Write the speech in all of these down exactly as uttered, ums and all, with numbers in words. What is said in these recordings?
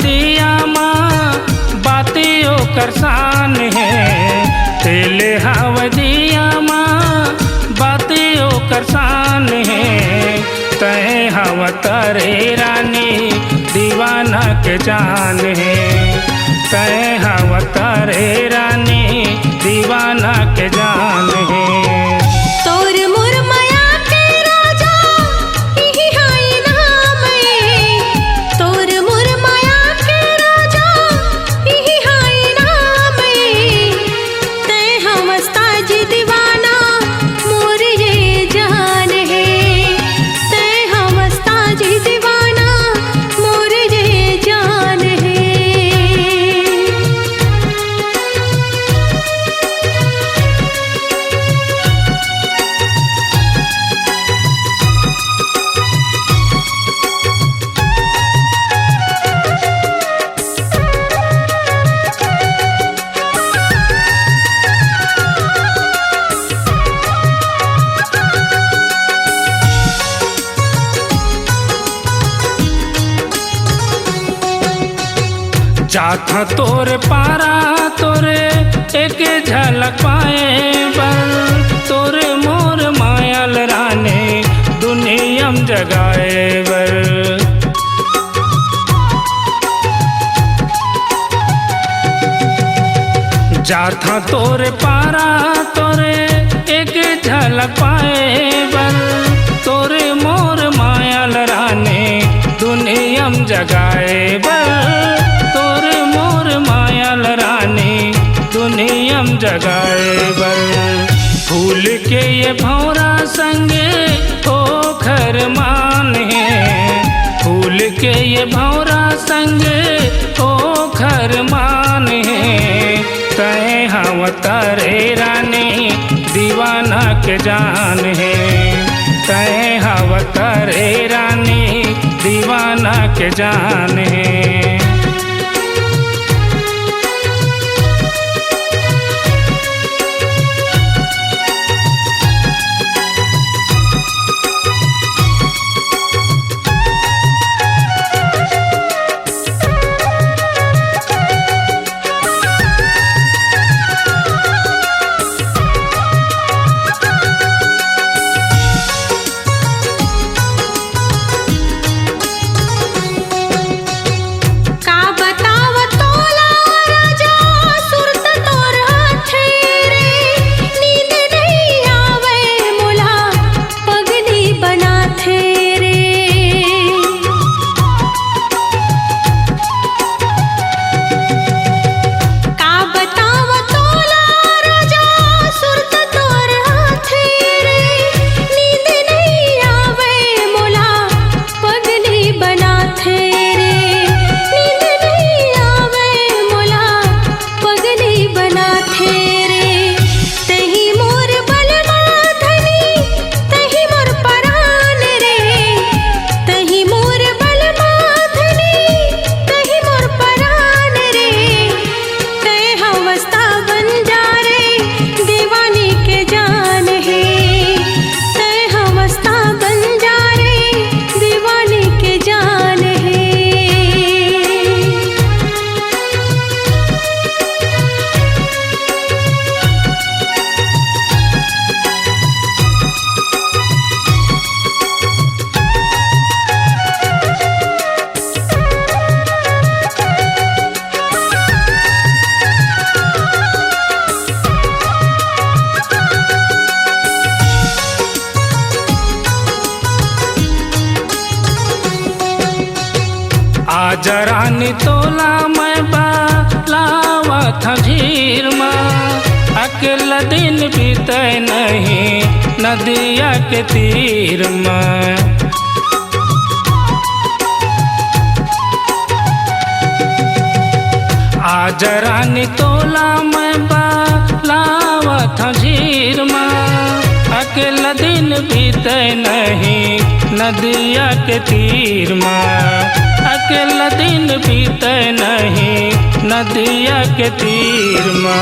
दिया मा बाती ओकर शान हे, तेले हव दिया मा बाती ओकर शान हे। तैं हव तरे रानी दीवाना के जान हे, तैं हव तरे रानी दीवाना के जान हे। तोर मोर माया के राजा, इही हाय नाम ए। तोर मोर माया के राजा, इही हाय नाम ए। तैं हवस ताज दीवाना, मोर ये जान हे। तैं हवस ताज दीवाना, मोर ये जान हे। जाथंव तोर पारा तोरे एक झलक पाए बर, तोरे मोर माया ल रानी दुनिया म जगाए बर। जाथंव तोर पारा तोरे एक झलक पाए बर, तोरे मोर माया ल रानी दुनिया म जगाए बर, तोरे मोर माया ल रानी दुनिया म जगाए बर। फूल के ये भौंरा संगे ओखर मान हे, फूल के ये भौंरा संगे ओखर मान हे। तैं हव तरे रानी दीवाना के जान हे, तैं हव तरे रानी दीवाना के जान हे। का बताव तोला राजा, सुरत तोर हाथे रे, नींद नइ आवय मोला, पगली बनाथे रे। का बताव तोला राजा, सुरत तोर हाथे रे, नींद नइ आवय मोला, पगली बनाथे रे, नींद नइ आवय मोला, पगली बनाथे रे। तहीं मोर बलमा धनी, तहीं मोर परान रे, तहीं मोर बलमा धनी, तहीं मोर परान रे। तैं हवस त बन जा रे, दीवानी के जान हे। तैं हवस त बन जा रे, दीवानी के जान हे। आजा रानी तोला मैं बलावत हँव झीर मा, अकेला दिन बीते नहीं नदिया के तीर मा। आजा रानी तोला मैं बलावत हँव झीर मा, अकेला दिन बीते नहीं नदिया के तीर मा, अकेला दिन बीते नहीं नदिया के तीर मा।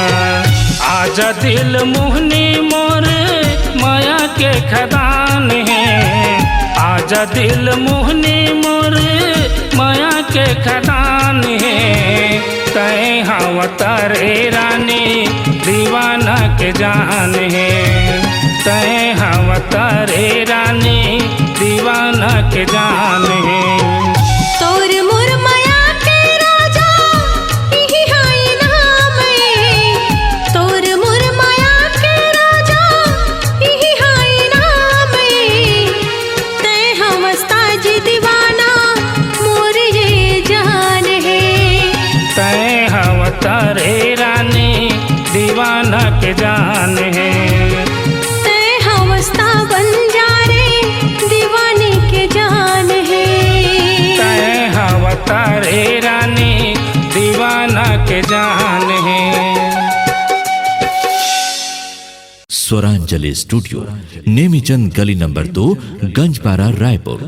आजा दिल मोहनी मोर माया के खदान हे, आजा दिल मोहनी मोर मया के खदान हे, तैं हव त रे रानी दीवाना के जान हे, तैं हव त रे रानी दीवाना के जान हे। तोर मोर मया के राजा, इही हाय नाम ए। तोर मोर मया के राजा, इही हाय नाम ए। तैं हवस ताजी दीवाना, मोर ये जान हे। तैं हव त रे रानी दीवाना के जान हे। तैं हवस त बंजारे दीवाने के जान हे। तैं हव त रे रानी दीवाना के जान हे। स्वरांजलि स्टूडियो, नेमीचंद गली नंबर दो, गंजपारा, रायपुर।